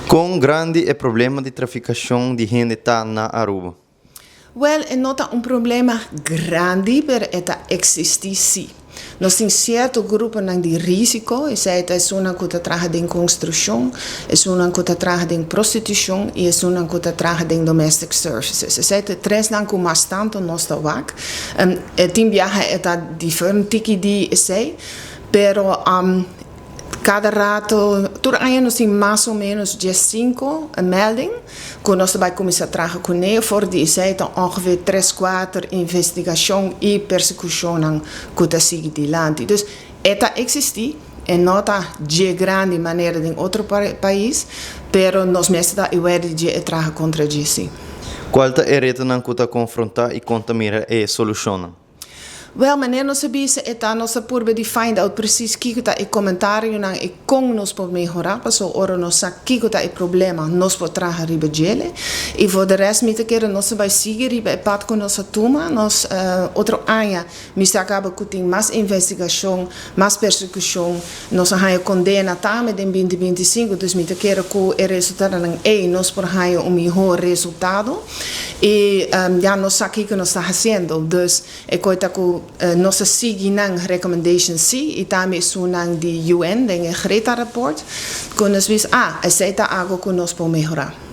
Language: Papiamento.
Con grandi e problema di traficacion di hende ta na Aruba? Well, e no ta un problema grandi, pero e ta existi si. Nos tin cierto gruponan di risico, esey ta esunnan cu ta traha den construccion, esunnan cu ta traha den prostitucion y esunnan cu ta traha den domestic services. Esey ta e tresnan cu mas tanto nos ta wak. E tin biaha e ta diferente tiki di esey, pero cada rato, tur aña nos tin mas o menos 15 melding cu nos ta bay cuminsa traha cune. For di esey ta ongeveer tres, cuater investigacion y persecucionnan cu ta sigui dilanti. Dus e ta existi, e no ta dje grandi manera den otro pais, pero nos mester ta aware di dje y traha contra dje si. Cual ta e retonan cu ta confronta y con ta mira e solucionnan? Wel, manera nos a bisa, e ta nos a purba di find out precies kico ta e comentarionan y con nos por mehora, paso ora nos sa kico ta e problema, nos por traha riba djele. Y voor de rest mi ta kere nos a bay sigui riba e pad cu nos a tuma. Nos otro aña mi sa caba cu tin mas investigacion, mas persecucion, nos a haya condena tambe den 2025, dus mi ta kere cu e resultadonan ey nos por haya un mihor resultado. Y ya nos sa kico nos ta haciendo, dus e cos ta cu nos a sigui nan recommendations si y tambe esunnan di UN den e Greta report, cu nos bisa, ah, esey ta algo cu nos por mehora.